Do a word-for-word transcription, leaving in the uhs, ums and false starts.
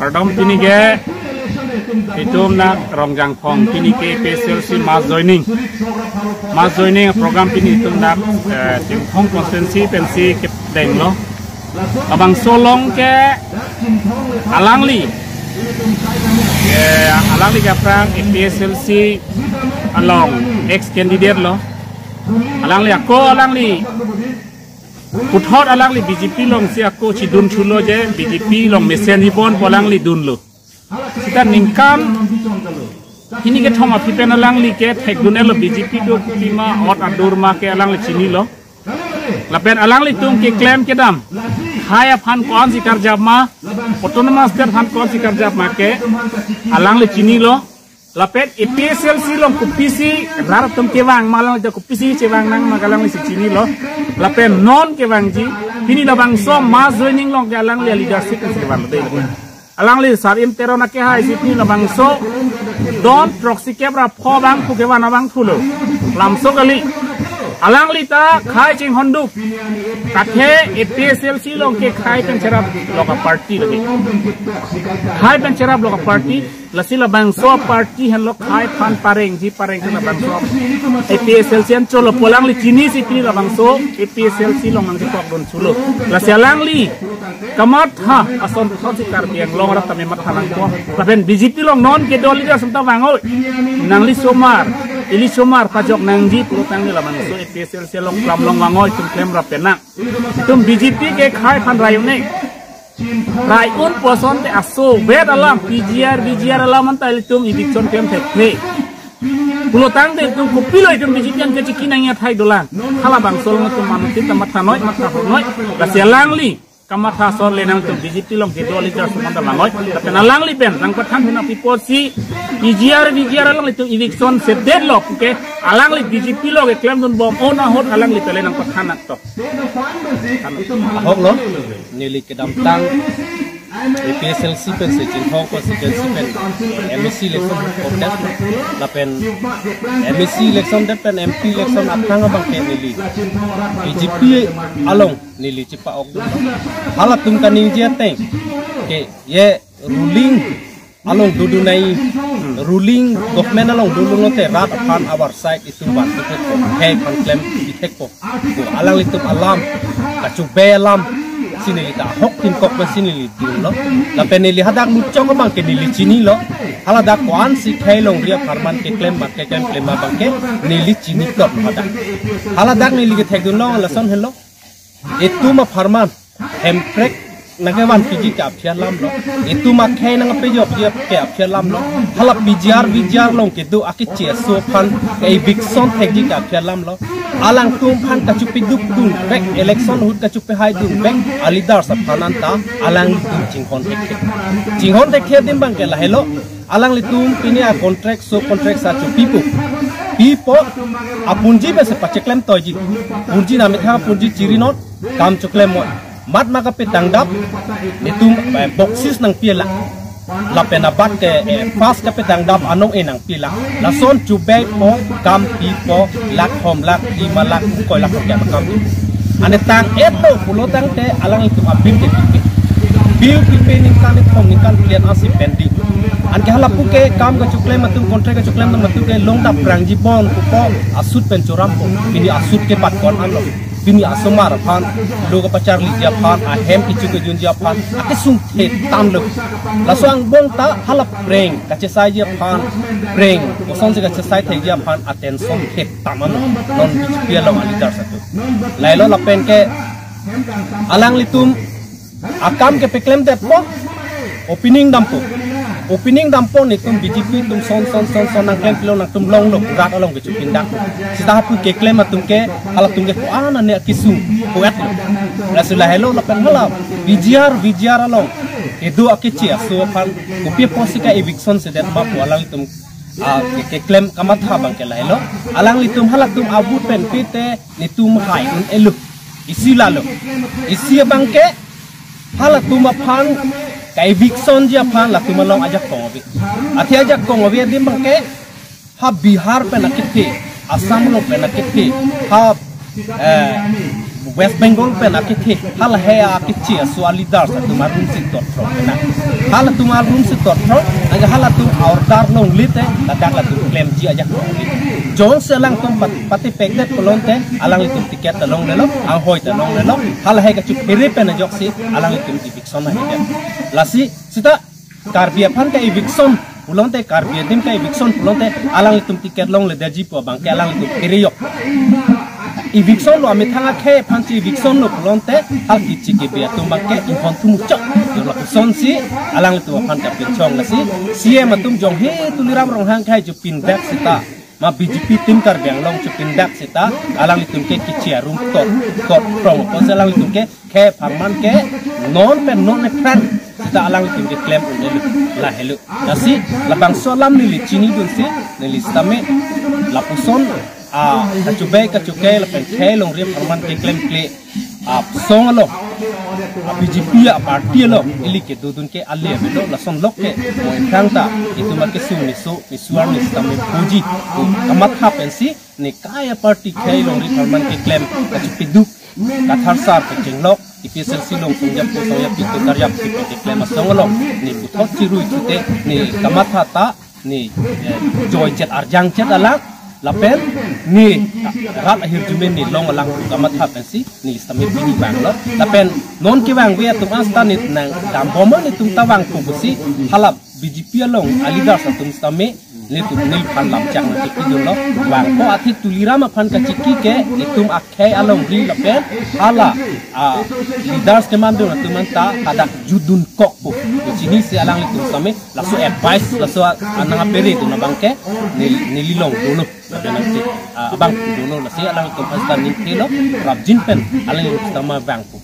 Kardom, pini ke itum dak Rongjangphong, pini ke A P H L C mass joining. Mass joining program pini itum dak, eh, Chinthong constituency pensi kedenglo. Labangso along ke alangli, eh, alangli ke aphrang A P H L C along ex candidate lo. Alangli ako alangli puthot alangli B J P alongsi ako chidun thulo je B J P along mesen ibon pu alangli dunlo. Sita ningkan hini kethom aphi pen alangli ke thekdun-etlo B J P do kopima ot adur ma ke alangli chinilo. Lapen alanglitum keklem kedam, khei aphan ko-ansi karjap ma, autonomous state aphan ko-ansi karjap ma ke alangli chinilo. Lapen A P H L C along kopisi rat atum kevang ma, alangli kopisi chevang nang ma ke alanglisi chinilo. Lapen non kevangji, pini labangso mass joining along ke alangli leadership si kevang dei. Alangli Sar-im Teron akehaisi pini labangso don throksi kep ra pho abang pu kevan abang thulo. Lamso kali. Alangli ta khei chinghonduk. Kathe A P H L C along ke khei pen cheraplo ka party lagi. Khei pen cheraplo ka party. Lasi labangso party henlo khei aphan parengji pareng ke labangso A P H L C anchotlo pu alangli chinisi pini labangso A P H L C along nangchepokdun thulo. Lasi alangli kamatha ason thotsi Karbi Anglong arat tame matha nangpo. Lapen B J P along non kedo leader sumta vangoi. Nangli osomar, ili osomar pajok nangji pulotangte labangso A P H L C along klam along vangoi, itum klem rap penang. Itum B J P ke khei aphan rai un-e. Rai un pu asonte aso vet alam, P G R, V G R alam anta ilitum eviction klem thekthe. Pulotangte itum kopilo itum B J P an kachiki nangji athai dolang. Halabangso along itum mane ta mathanoi, mathanoi. Lasi alangli kamatha asor le nangtum B J P along kedo leader sumanta vangoi. Lapen alangli pen nangpathan hena pipo si P G R, V G R along itum eviction sedetlo ke alangli B J P along keklemdunbom ahut alangli pele nangpathan nangtok. Ahoklo, neli kedamtang A P H L C pensi Chinthong constituency pen M A C election contest, lapen M A C election det pen M P election aphrang abang ke neli B J P along neli chepa-ok. Halatum kaningje ateng ke ye ruling along dodunai, ruling government along dodun lote rat aphan our side itum van thekpo, khei aphan klem thekpo. Ko alanglitum alam, kachobai alam si neli ta ahok tin kok ba si neli dunlo. Lapen neli hadak muchot abang ke neli chinilo. Haladak ko-ansi khei longri apharman keklem ma keklem klem abang ke neli chini tot hadak. Haladak neli kethekdunlong lason henlo. Itum apharman Hemprek nangkevan piji ke aphi alamlo. Itum akhei nangpejokji ke aphi alamlo. Hala P G R V G R along kedo akeche aso aphan eviction thekji ke aphi alamlo. Alangtum aphan kachopidukdunvek, election ahut kachopehaidunvek a leaders aphan anta alangtum chinghon thekthe. Chinghon thekthe adim abang ke lahelo. Alanglitum pini a contract, so contract sa chopipo. Pipo, apunji pensi pacheklem toiji. Punji namethang apunji chirinon, kam choklem moi. Mat ma kapetangdap, netum, eh, boxes nangpi lang. Lapen abat ke, eh, pass kapetangdap anong-e nangpi lang. Lason chobaipo, kam pipo, lakh hom lakh, lima lakh, ingkoi lakh rupiah akam. Ane tang-etlo pulotangte alanglitum a-bill ke pipe. Bill pipe ningkan kethom ningkan phli an-an si pending. Anke halapu ke kam kachoklem atum, contract kachoklem atum ke longdap prangji bon pupo, asut pen chorampo. Pini asut ke patkon anlo. Pini asomar aphan, lo kapacharliji aphan, ahem kecho kejunji aphan akesung the tamlo. Laso angbong ta hala preng kachesaiji aphan, preng kosonsi kachesai thekji aphan attention the tam anlo non B J P along a-leaders atum. Lahelo lapen ke alanglitum akam kepeklemdetpo, opening dampo. Opening dampo, netum B J P atum son son son son nangklempilo, nangtum longlo, rat along kechupindak. Seta hapu keklem atum ke, halatum ke ko-an ane akesung ko-etlo. Lasi lahelo lapen hala P G R V G R along kedo akeche aso aphan kopi apotsi ka-eviction sedet ma pu alanglitum, ah, ke, keklem kamatha abang ke lahelo. Alanglitum halatum a-vote pen pite netum hai un-elo. Isi lalo. Isi abang ke halatum aphan ka-evictionji aphan latum along ajakong ave. Athe ajakong ave adim abang ke ha Bihar pen akethe, Assam along pen akethe, ha, eh, West Bengal pen akethe, halahei akeche aso a-leaders atum arum si totro kena. Halatum arum si totro, anke halatum order longle te, ladak latum klemji ajak longle. Jongsi alangtum pat-, patipekdet pulote, alanglitum ticket ta longlelo, anghoi ta longlelo, halahei kachuphere pen ajoksi, alanglitum eviction ahidet. Lasi, sita, Karbi aphan ke eviction pulote, Karbi adim ke eviction pulote, alanglitum ticket longledetji pu abangke alanglitum pherejok. Eviction lo amethang akhei aphan si eviction lo pulote, hal kichi kebi atum abangke inghon thumuchok. Yo lapuson si alanglitum aphan kapinchong lasi, C M atum jongsi Tuliram Ronghang akhei chupindak sita, ma B J P team Karbi Anglong chupindak sita, alanglitum ke kichi arum tot, tot prong, apotsi alanglitum ke, ke pharman ke, non pen non epran sita alanglitum ke klem un-elo, lahelo. Lasi, labangso alam neli chinidunsi, neli sitame, lapuson, a, kachobei kachokai lapen khei longri apharman keklemkle, a, song along, a, B J P a-party along, ili kedodun ke ale avelo, lason lok ke, mo engkang ta, itum akesung niso, nisuar ni sitame puji, kamatha pensi, ne kai a-party khei longri apharman keklem, kachepeduk, katharsar kachenglok, A P H L C along songjapo songjapi tukaryap si keklem asong along, ne puthot chirui chute, ne kamatha ta, ne, eh, joichet arjangchet alang, lapen, ne rat ahirjume ne long alang kamatha pensi, ne sitame pini vanglo, lapen, non kevangve atum an sita ne nangdambom, netum ta vangpo pusi, hala B J P along a-leaders atum sitame, netum neliphan lamchak nangkepidunlo, vangpo athe Tuliram aphan kachiki ke, itum akhei alongri lapen, hala, a, leaders kemandun atum anta hadak jutdun kokpo. Chinisi alanglitum sitame, laso advice, laso a-, anang aperedun abangke, nel-, neli long dolo, lapen nangsi, a, abang dolo, lasi alanglitum aphan sita ningthelo, prapjin pen, alanglitum sitame vangpo.